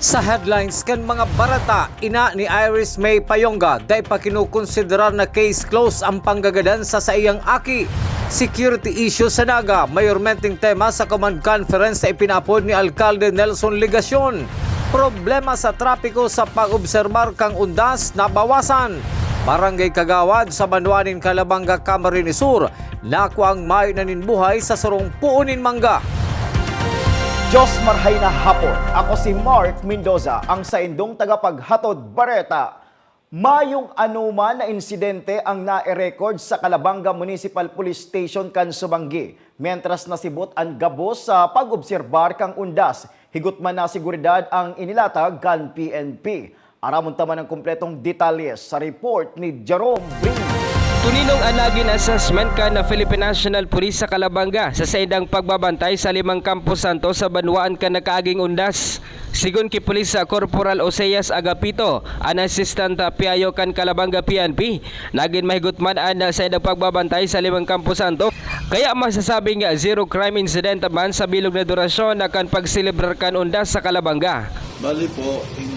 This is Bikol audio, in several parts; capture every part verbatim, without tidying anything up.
Sa headlines kan mga bareta, ina ni Iris May Payonga, dai pa kinukonsiderar na case closed ang panggagadan sa saiyang aki. Security issue sa Naga, mayormenteng tema sa command conference na ipinaapod ni Alkalde Nelson Legacion. Problema sa trapiko sa pag-obserbar kan undas nabawasan. Barangay Kagawad sa banwa nin Calabanga, Camarines Sur, nakuang mayo na nin buhay sa sarong puon nin mangga. Diyos marhay na hapon. Ako si Mark Mendoza, ang saindong tagapaghatod bareta. Mayong anoman na insidente ang nae-record sa Calabanga Municipal Police Station kan Subangui, mentras nasibot an gabos sa pag-obserbar kan undas. Higot man na seguridad ang inilatag kan P N P. Aramon ta man ang kompletong detalye sa report ni Jerome Bree. Tuninong an nagin assessment kan Philippine National Police sa Calabanga sa saindang pagbabantay sa limang kamposanto sa banwaan kan nakaaging undas. Sigon ki Police Corporal Oseas Agapito, an Assistant P I O kan Calabanga P N P, nagin mahigot man an saindang pagbabantay sa limang kamposanto. Kaya masasabing zero crime incident man sa bilog na durasyon na kan pagselebrar kan undas sa Calabanga. Bali po, in,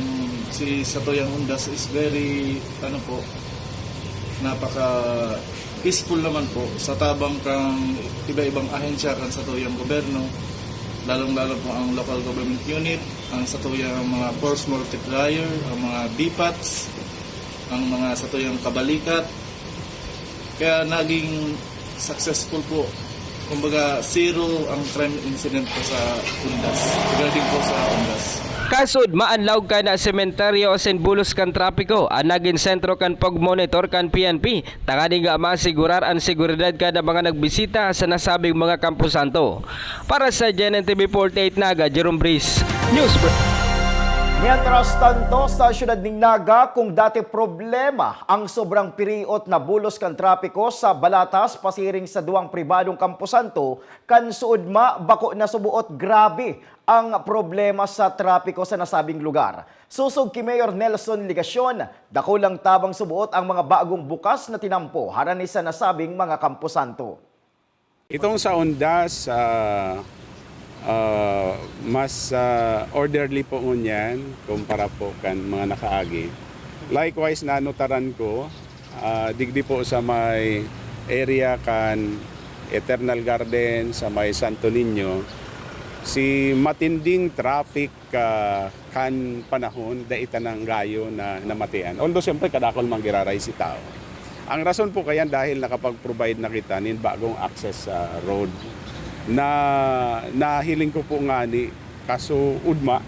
si Satuyang Undas is very, ano po, napaka peaceful naman po sa tabang kang iba-ibang ahensya kan satuyang gobyerno, lalong-lalo po ang local government unit, ang satuyang mga force multiplier, ang mga B pats, ang mga satuyang kabalikat. Kaya naging successful po. Kumbaga, zero ang crime incident po sa Undas, regarding po sa Undas. Kasod, maanlaog kan sementeryo asin bulos kan trapiko an nagin sentro kan pagmonitor kan P N P, tanganing masigurar an seguridad kan mga nagbisita sa nasabing mga kamposanto. Para sa G N N T V forty-eight Naga, Jerome Breeze, News Break. Mientras tanto, sa siyudad nin Naga, kung dati problema ang sobrang piriot na bulos kan trapiko sa Balatas pasiring sa duwang pribadong kamposanto, kan suodma bako na suboot grabe ang problema sa trapiko sa nasabing lugar. Sosog ki Mayor Nelson Legacion, dakulang tabang suboot ang mga bagong bukas na tinampo harani sa nasabing mga kamposanto. Itong sa Ondas, ah, ah, mas ah, orderly po ngunyan kumpara po kan mga nakaagi. Likewise, nanotaran ko, ah, digdi po sa may area kan Eternal Garden, sa may Santo Niño, si matinding traffic ah, kan panahon, dai ta nang gayo na namatian. Although, siyempre, kadakul man giraray si tao. Ang rason po kayan dahil nakapag-provide na kita nin bagong access sa road na nahiling ko po ngani, kaso udma,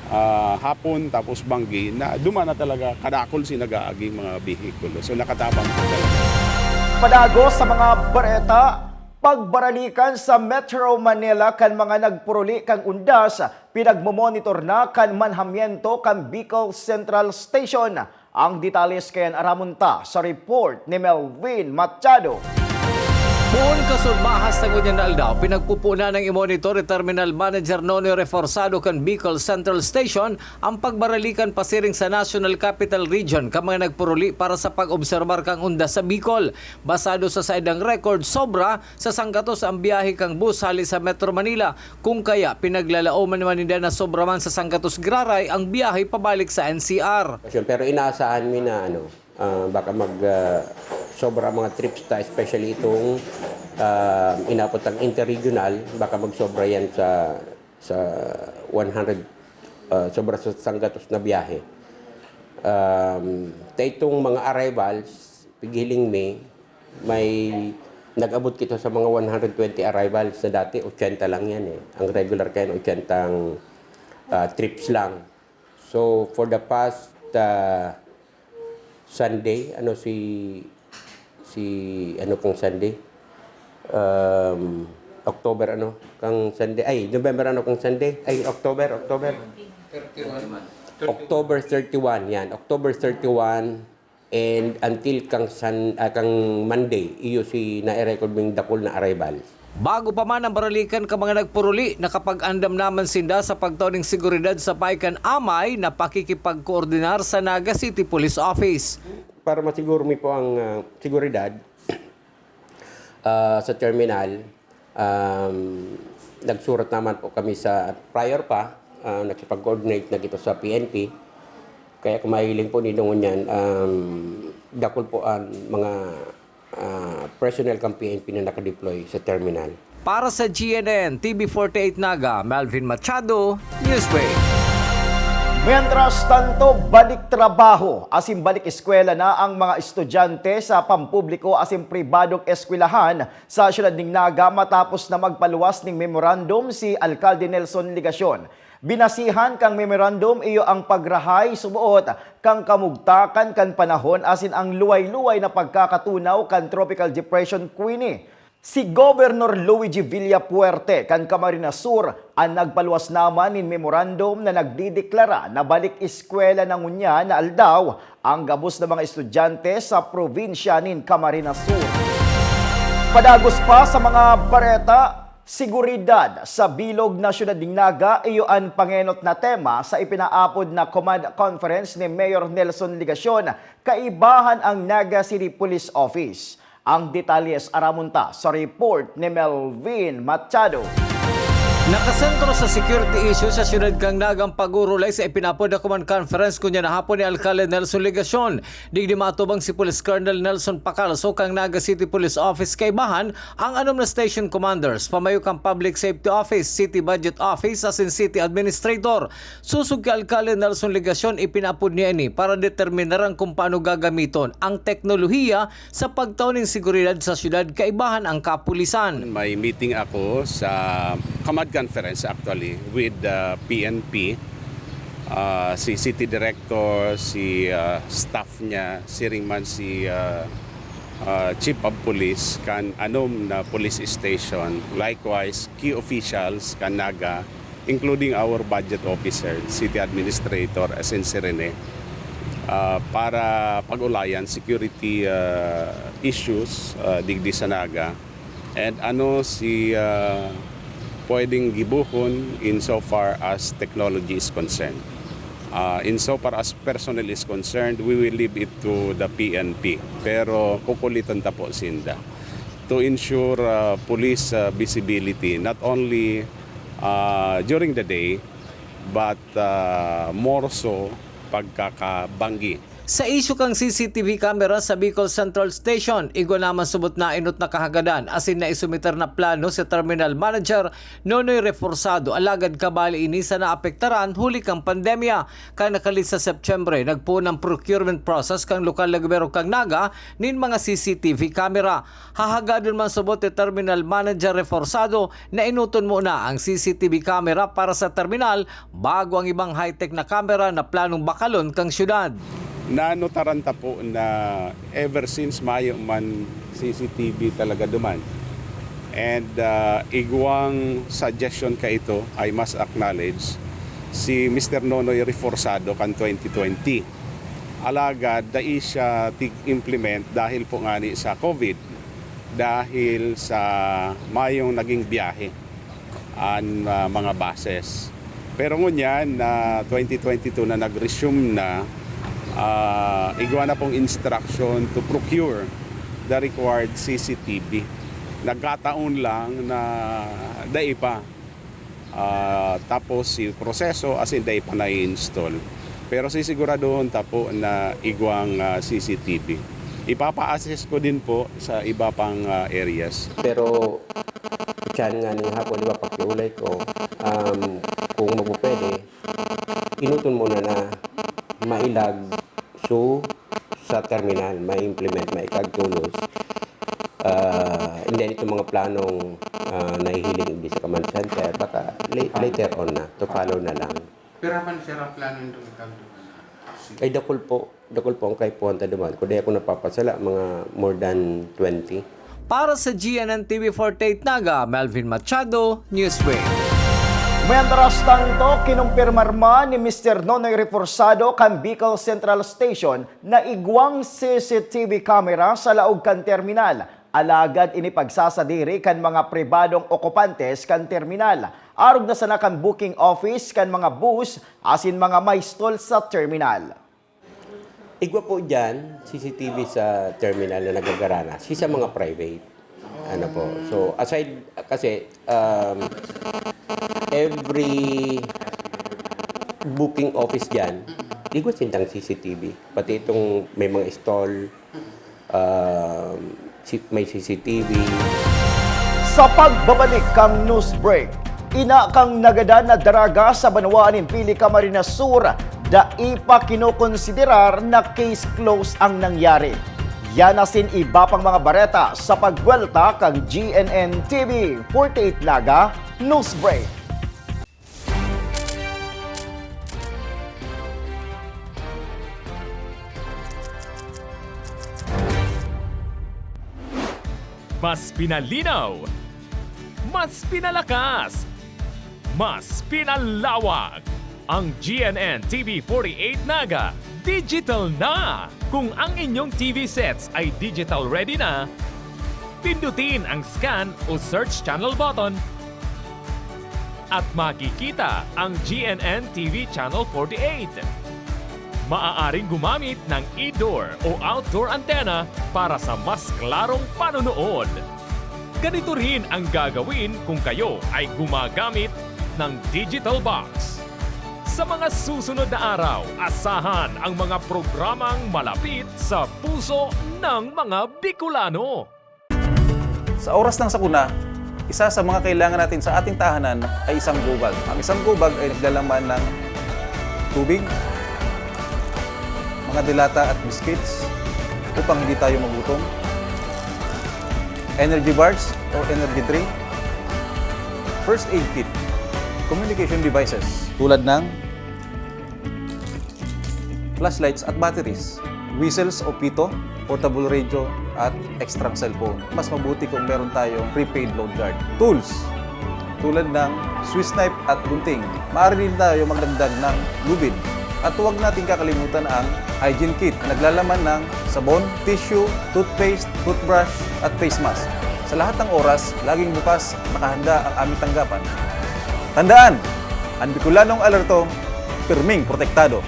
ah, hapon, tapos banggi, na duma na talaga kadakul si nag-aaging mga bihikulo. So, nakatabang po talaga. Padagos sa mga bareta, pagbaralikan sa Metro Manila kan mga nagpuruli kan undas, pinagmomonitor na kan manhamiento kan Bicol Central Station. Ang detalles kayan aramon ta sa report ni Melvin Machado. Poon kasod mahas na ngunyan na aldaw, pinagpupunan ng i-monitor ni Terminal Manager Nonoy Reforzado kan Bicol Central Station ang pagbaralikan pasiring sa National Capital Region kan mga nagpuruli para sa pag-obserbar kan undas sa Bicol. Basado sa saindang record, sobra sa sanggatos ang biyahe kan bus hali sa Metro Manila. Kung kaya, pinaglalaoman man ninda na sobra man sa sanggatos giraray ang biyahe pabalik sa N C R. Pero inaasahan mi na ano, ah, baka mag ah, sobra ang mga trips ta, especially itong ah, inabot ang interregional, baka magsobra yan sa sa one hundred, ah, sobra sa sanggatos na biyahe. Um, ta itong mga arrivals, pighiling mi, may nag-abot kita sa mga one hundred twenty arrivals na dati, ochenta lang yan eh. Ang regular kayan, ochenta ang ah, trips lang. So, for the past ah, Sunday, ano si, si, ano kang Sunday? Um, October ano kang Sunday? Ay, November ano kang Sunday? Ay, October, October. October thirty-one, yan. October thirty-one and until kang Sun, ah, kang Monday, iyo si na-record ming dakul na arrivals. Bago pa man ang baralikan kan mga nagpuruli, nakapag-andam naman sinda sa pagtao nin seguridad sa paagi kan amay na pakikipagkoordinar sa Naga City Police Office. Para masiguro mi po ang ah, seguridad ah, sa terminal, um, nagsurat naman po kami sa, prior pa, Ah, nakipag-coordinate na kita sa P N P. Kaya kung mahiling po ninyo ngunyan, um, dakul po ang mga, ah, personnel kan P N P na nakadeploy sa terminal. Para sa G N N, T V forty-eight Naga, Melvin Machado, Newswave. Mientras tanto, balik trabaho asin balik eskwela na ang mga estudyante sa pampubliko asin pribadong eskwelahan sa siyudad nin Naga matapos na magpaluwas nin memorandum si Alkalde Nelson Legacion. Binasihan kan memorandum, iyo ang pagrahay suboot kan kamugtakan kan panahon asin ang luway-luway na pagkakatunaw kan Tropical Depression Queenie. Si Governor Luigi Villafuerte kan Camarines Sur an nagpaluwas naman nin memorandum na nagdideklara na balik eskwela na ngunyan na aldaw ang gabos na mga estudyante sa probinsya nin Camarines Sur. Padagos pa sa mga bareta, seguridad sa bilog na siyudad nin Naga, iyo an pangenot na tema sa ipinaapod na command conference ni Mayor Nelson Legacion kaibahan ang Naga City Police Office. Ang detalye aramon ta sa report ni Melvin Machado. Nakasentro sa security issue sa siyudad kan Naga an pag-urulay sa ipinaapod na command conference ngunyan na hapon ni Alkalde Nelson Legacion. Digdi matubang si Police Colonel Nelson Pacalso kan Naga City Police Office kaibahan ang anom na station commanders, pamayo kan Public Safety Office, City Budget Office asin City Administrator. Sosog ki Alkalde Nelson Legacion, ipinaapod niya ini para determinaran kung paano gagamiton ang teknolohiya sa pagtao nin seguridad sa siyudad kaibahan ang kapulisan. May meeting ako sa command conference actually with, uh, P N P, uh, si city director, si, uh, staff niya, siring man si, uh, uh, chief of police kan anom na police station, likewise key officials kan Naga, including our budget officer, city administrator, asin si Rene, ah, para pag-ulayan security, ah, issues, ah, digdi sa Naga, and ano si, ah, pwedeng gibohon in so far as technology is concerned. Ah, in so far as personnel is concerned, we will leave it to the P N P. Pero kukulitan ta po sinda to ensure, ah, police, ah, visibility, not only ah, during the day, but, ah, more so pagkakabanggi. Sa isyu kan C C T V camera sa Bicol Central Station, igwa naman subot naenot na kahagadan asin naisumiter na plano si Terminal Manager Nonoy Reforzado, alagad kabali ini sa naapektaran huli kan pandemya. Kan nakalit sa Setyembre, nagpoon ang procurement process kan lokal na gobyerno kan Naga nin mga C C T V camera. Hahagadon man subot ni Terminal Manager Reforzado na enoton muna ang C C T V camera para sa terminal bago ang ibang high-tech na camera na planong bakalon kan syudad. Nanotaran ta po na ever since mayo man C C T V talaga duman. And, ah, igwang suggestion kaito, I must acknowledge, si Mister Nonoy Reforzado kan twenty twenty. Alagad dai siya tig-implement dahil po ngani sa COVID, dahil sa mayong naging biyahe an, ah, mga buses. Pero ngunyan na twenty twenty-two na nag-resume na, ah, igwa na pong instruction to procure the required C C T V. Nagkataon lang na dai pa. Ah, tapos si proseso, as in, dai pa nai-install. Pero sisiguraduhon ta po na igwang, ah, C C T V. Ipapa-assess ko din po sa iba pang, ah, areas. Pero, tiyan nga ning hapon, di ba, pakiulay ko, um, kung magpupwede, enoton muna na mailag so sa terminal, ma-implement, maikagtulos. Ah, and then itong mga planong, ah, nahihiling di sa command center, baka la-, later on na, to follow na lang. Pero man, sir, ang plano nitong ikagduman na? Ay, dakul po. Dakul po ang kaipuhan ta duman. Kung di ako napapasala, mga more than twenty. Para sa G N N T V forty-eight Naga, Melvin Machado, Newswave. Mientras tanto, kinumpirmar man ni Mister Nonoy Reforzado kan Bicol Central Station na igwang C C T V camera sa laog kan terminal. Alagad ini pagsasadiri kan mga pribadong okupantes kan terminal, arog na sana kan booking office kan mga bus asin mga may stall sa terminal. Igwa po diyan, C C T V sa terminal na nagagarana, si sa mga private. Ano po. So, aside, kasi, um, every, Booking office dyan, igwa sindang C C T V. Pati itong may mga stall, ah, si-, may C C T V. Sa pagbabalik kan news break, ina kan nagadan na daraga sa banwaan nin Pili, Camarines Sur, dai pa kinokonsiderar na case closed ang nangyari. Yan asin iba pang mga bareta sa pagbuwelta kan G N N T V forty-eight Naga News Break. Mas pinalinaw, mas pinalakas, mas pinalawak. Ang G N N T V forty-eight Naga digital na! Kung ang inyong T V sets ay digital ready na, pindutin ang scan o search channel button at makikita ang G N N T V Channel forty-eight. Maaaring gumamit ng indoor o outdoor antenna para sa mas klarong panonood. Ganito rin ang gagawin kung kayo ay gumagamit ng digital box. Sa mga susunod na araw, asahan ang mga programang malapit sa puso ng mga Bicolano. Sa oras ng sakuna, isa sa mga kailangan natin sa ating tahanan ay isang gubag. Ang isang gubag ay naglalaman ng tubig, mga dilata at biscuits upang hindi tayo magutom, energy bars o energy drink, first aid kit, communication devices tulad ng flashlights at batteries, whistles o pito, portable radio, at extrang cellphone. Mas mabuti kung meron tayong prepaid load guard. Tools, tulad ng Swiss knife at gunting. Maaari din tayo magdagdag ng lubid. At huwag nating kakalimutan ang hygiene kit na naglalaman ng sabon, tissue, toothpaste, toothbrush, at face mask. Sa lahat ng oras, laging bukas, nakahanda ang aming tanggapan. Tandaan, ang Bicolanong alerto, pirming protektado.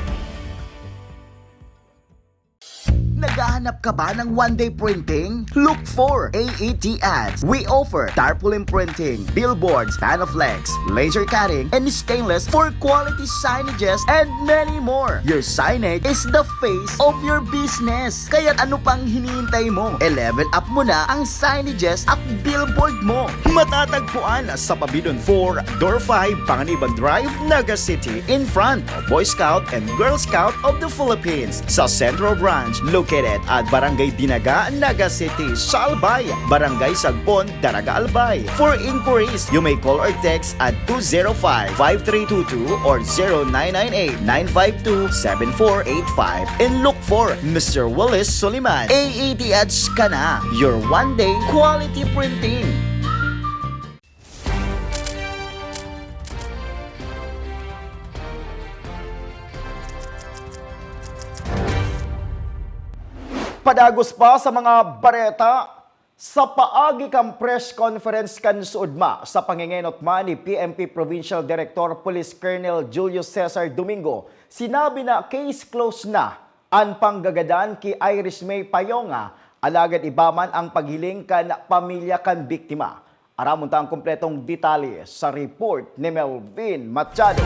Naghahanap ka ba ng one-day printing? Look for A E T Ads. We offer tarpaulin printing, billboards, Panaflex, laser cutting, and stainless for quality signages and many more. Your signage is the face of your business. Kaya ano pang hinihintay mo? E-level up mo na ang signages at billboard mo. Matatagpuan sa Pabidon four, Door five, Panganiban Drive, Naga City, in front of Boy Scout and Girl Scout of the Philippines. Sa Central Branch, located at Barangay Dinaga, Naga City, Salbay, Barangay Sagbon, Daraga, Albay. For inquiries, you may call or text at two zero five, five three two two or zero nine nine eight, nine five two, seven four eight five and look for Mister Willis Soliman. A E T Ads ka na, your one-day quality printing. Padagos pa sa mga bareta, sa paagi kan press conference kan suodma sa pangengenot man ni P N P Provincial Director Police Colonel Julio Cesar Domingo, sinabi na case closed na an panggagadan ki Iris May Payonga, alagad iba man ang paghiling kan pamilya kan biktima. Aramon ta ang kompletong detalye sa report ni Melvin Machado.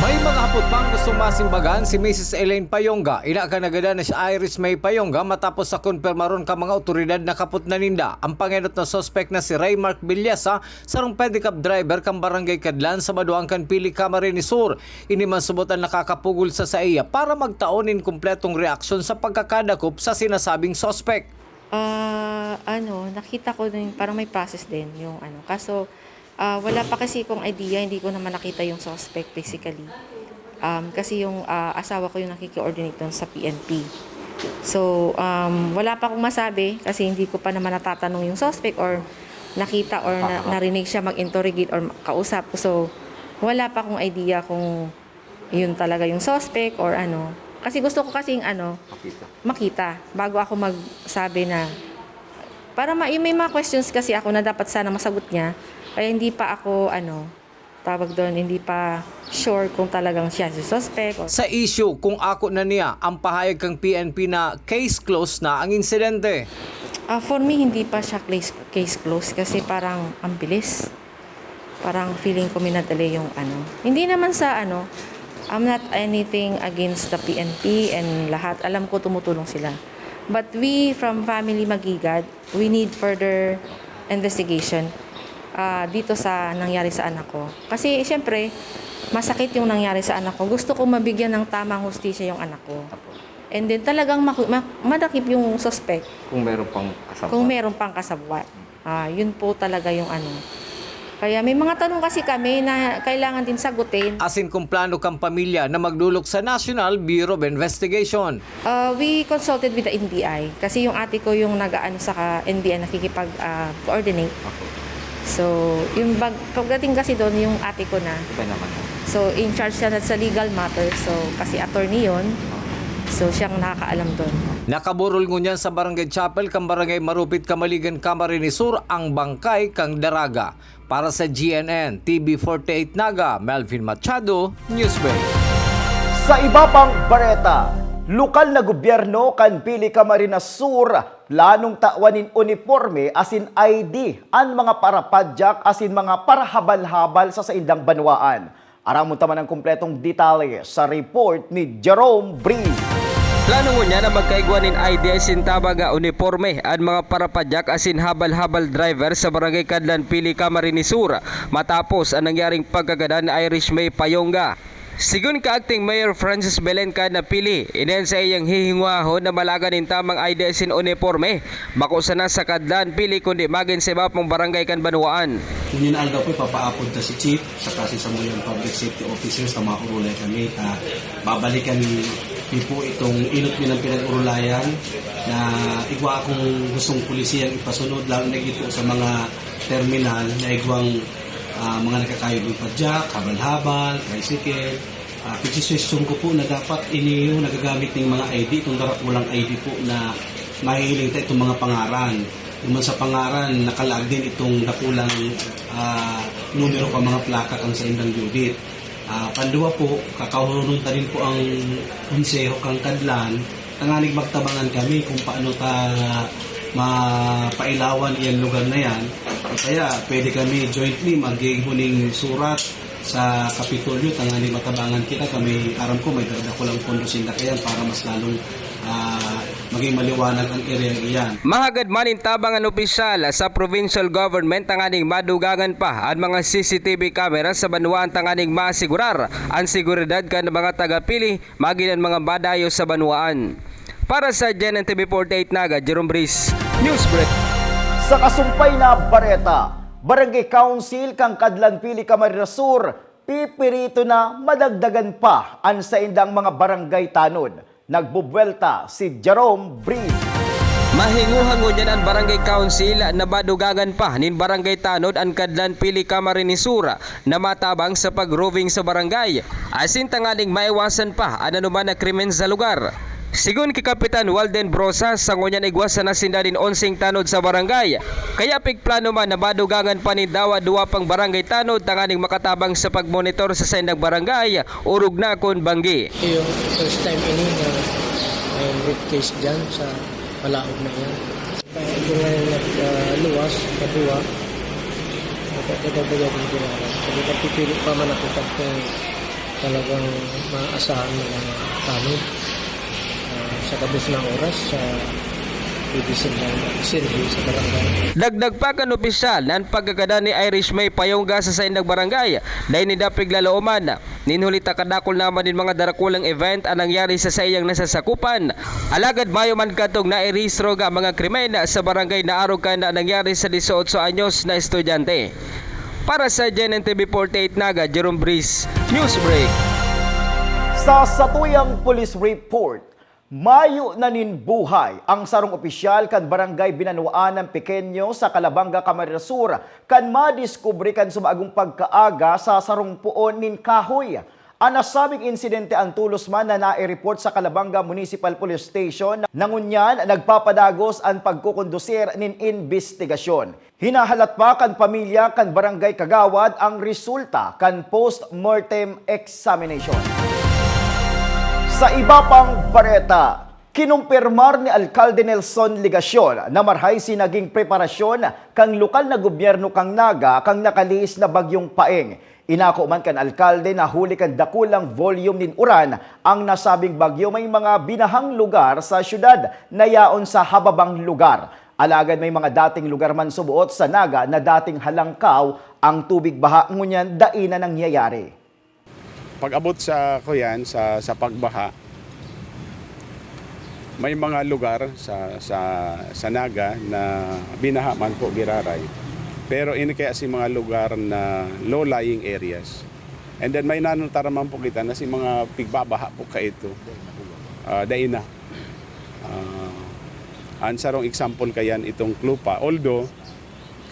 May mga hapot pang gustong masimbagan si Missus Elaine Payonga. Ina kan nagadan na si Iris May Payonga matapos sa kumpirmaron kan mga otoridad na kapot na ninda ang pangenot na suspek na si Raymark Villasa, sarong pedicab driver kan Barangay Cadlan sa Badoang kan Pili, Camarines Sur. Ini man subot ang nakakapugol sa saiya para magtao nin kumpletong reaksyon sa pagkakadakop sa sinasabing suspek. Ah, ano, nakita ko din, parang may process din yung ano. Kaso, ah, wala pa kasi akong idea, hindi ko naman nakita yung suspect physically. Um, kasi yung ah, asawa ko yung nakiki-coordinate doon sa P N P. So, um, wala pa akong masabi kasi hindi ko pa naman natatanong yung suspect or nakita or na, narinig siya mag-interrogate or kausap. So, wala pa akong idea kung yun talaga yung suspect or ano. Kasi gusto ko kasing ano, Makita. makita bago ako magsabi na para ma yung may mga questions kasi ako na dapat sana masagot niya, kaya hindi pa ako ano, tawag doon, hindi pa sure kung talagang siya si suspect or Sa issue kung ako na niya ang pahayag kang P N P na case closed na ang insidente. Ah, for me, hindi pa siya case, case close kasi parang ang bilis. Parang feeling ko minadali yung ano. Hindi naman sa ano, I'm not anything against the P N P and lahat. Alam ko tumutulong sila. But we from Family Magigad, we need further investigation ah, dito sa nangyari sa anak ko. Kasi siyempre, masakit yung nangyari sa anak ko. Gusto ko mabigyan ng tamang hustisya yung anak ko. And then talagang maku- ma- madakip yung suspect Kung meron pang kasabwat. kung meron pang kasabwat. Ah, yun po talaga yung ano. Kaya may mga tanong kasi kami na kailangan din sagutin. Asin kung plano kan pamilya na magdulok sa National Bureau of Investigation. Uh, we consulted with the N B I kasi yung ate ko yung nag-aano sa ka- N B I, nakikipag-coordinate. So, yung bag, pagdating kasi doon, yung ate ko na. Iba naman. So, in charge siya na sa legal matter. So, kasi attorney yon. So, siyang nakakaalam doon. Nakaburol ngunyan sa Barangay Chapel kan Barangay Marupit, Camaligan, Camarines Sur ang bangkay kan daraga. Para sa G N N, T V forty-eight Naga, Melvin Machado, Newsbreak. Sa iba pang bareta, lokal na gobyerno kan Pili Camarines Sur planong tawan nin uniporme asin I D an mga parapadyak asin mga parahabal-habal sa saindang banwaan. Aramon ta man an kompletong detalye sa report ni Jerome Breeze. Plano ngunyan na magkaigwa nin I D asin tabang nga uniporme an mga parapadyak asin habal-habal driver sa Barangay Kadlan, Pili, Camarines Sur, matapos an nangyaring pagkagadan ni Irish May Payonga. Sigon ka Acting Mayor Francis Belen kan Pili, ini an saiyang hihingwahon na malagan nin tamang I D asin uniporme, bako sana sa Kadlan, Pili, kundi magin sa iba pang barangay kan banwaan. Ngunyan aldaw po, ipapaapod ta si Chief, saka si samuyang public safety officers na maurulay kami. Ah, babalikan mi po itong inot mi ng pinag-urulayan na igwa akong gustong pulisiyang ipasunod, lalo na dito sa mga terminal na igwang ah, mga nagkakayod ng padyak, habal-habal, tricycle. Ah, pigsiswestyon ko po na dapat ini yung nagagamit ng mga I D, itong darakulang I D po na mahihiling ta itong mga pangaran. Yung man sa pangaran, nakalaag din itong dakulang ah, numero pa mga plaka kang sa indang Judith. Ah, pandua po, kakahurunong ta rin po ang konseho kang Kadlan, tanganing magtabangan kami kung paano ta mapailawan iyan lugar na yan. O kaya, pwede kami jointly mag-iigbo ning surat sa Kapitolyo, tanganing matabangan kita. Kami, aram ko, may dadakulang pondo sinda kayan para mas lalong ah, maging maliwanag ang area iyan. Mahagad man in tabang an opisyal sa provincial government tanganing madugangan pa an mga C C T V camera sa banwaan tanganing maasigurar an seguridad kan mga taga-Pili, magin an mga madayo sa banwaan. Para sa G N N T V forty-eight Naga, Jerome Breeze, Newsbreak. Sa kasumpay na bareta, Barangay Council kan Kadlan, Pili, Camarines Sur, pipirito na madagdagan pa an saindang mga barangay tanod. Nagbubuwelta si Jerome Breeze. Mahinguha ngunyan an Barangay Council na madugangan pa nin Barangay Tanod an Kadlan, Pili, Camarines Sur na matabang sa pag-roving sa barangay, asin tanganing maiwasan pa an anoman na krimen sa lugar. Sigon ki Kapitan Walden Brosas, sa ngunyan igwa sana sinda nin onseng tanod sa barangay, kaya pigplano man na madugangan pa nin dawa duwa pang barangay tanod tanganing makatabang sa pagmonitor sa saindang barangay, orog na kun banggi. Yung first time ini na may rape case dyan sa Malaog na yan. Ito ngayon nagluwas, kaduwa. Ito, ito ba yung ginagawa? Sabi ko, pipili pa man ako pag kung talagang maasahan mo ng tanod. Ah, sa gabos na oras, sa pwede silang serve sa barangay. Dagdag pa kan opisyal na an pagkagadan ni Irish May Payongga sa saindang barangay, dai ninda piglalooman. Nin huli ta kadakul naman nin mga darakulang event an nangyari sa saiyang nasasakupan. Alagad mayo man kadtong nairehistro nga mga krimen sa barangay na arog kan nangyari sa dieciocho anyos na estudyante. Para sa G N N T V forty-eight Naga, Jerome Breeze, Newsbreak. Sa satuyang police report, mayo na nin buhay ang sarong opisyal kan Barangay Binanwaan ng Pequeño sa Calabanga, Camarines Sur, kan madiskubre kan subagong pagkaaga sa sarong poon nin kahoy. An nasabing insidente an tolos man na naireport sa Calabanga Municipal Police Station, na ngunyan nagpapadagos an pagkokondusir nin imbestigasyon. Hinahalat pa kan pamilya kan barangay kagawad ang resulta kan post-mortem examination. Sa iba pang bareta, kinumpirmar ni Alkalde Nelson Legacion na marhay si naging preparasyon kan lokal na gobyerno kan Naga kan nakalihis na Bagyong Paeng. Inako man kan alkalde na huli kan dakulang volume nin uran ang nasabing bagyo, may mga binahang lugar sa syudad na yaon sa hababang lugar. Alagad may mga dating lugar man suboot sa Naga na dating halangkaw ang tubig baha, ngunyan dai na nangyayari. Pag-abot sa, kuyan, sa, sa pagbaha, may mga lugar sa, sa, sa Naga na binaha man po giraray. Pero ini kaya si mga lugar na low-lying areas. And then may nanutaran man po kita na si mga pigbabaha po kaito. Ah, dai na. Ah, ang sarong example kayan itong Clupa. Although,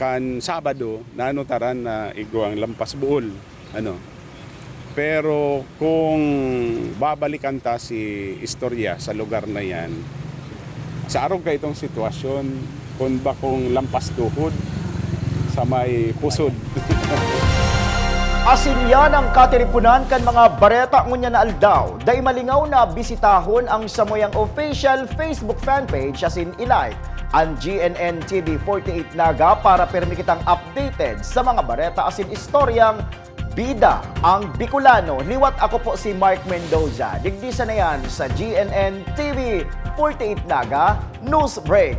kan Sabado, nanutaran na igwang Lampas Bool. Ano? Pero kung babalikan ta si istorya sa lugar na yan, sa arog ka itong sitwasyon, kung bakong Lampas Tuhod sa may pusod. Asin yan ang katiripunan kan mga bareta ngunyan na aldaw. Dai malingaw na bisitahon ang samuyang official Facebook fanpage asin i-like an G N N T V forty-eight Naga para pirmi kitang updated sa mga bareta asin istoryang bida ang Bicolano. Liwat ako po si Mark Mendoza. Digdi sana yan sa G N N T V forty-eight Naga News Break.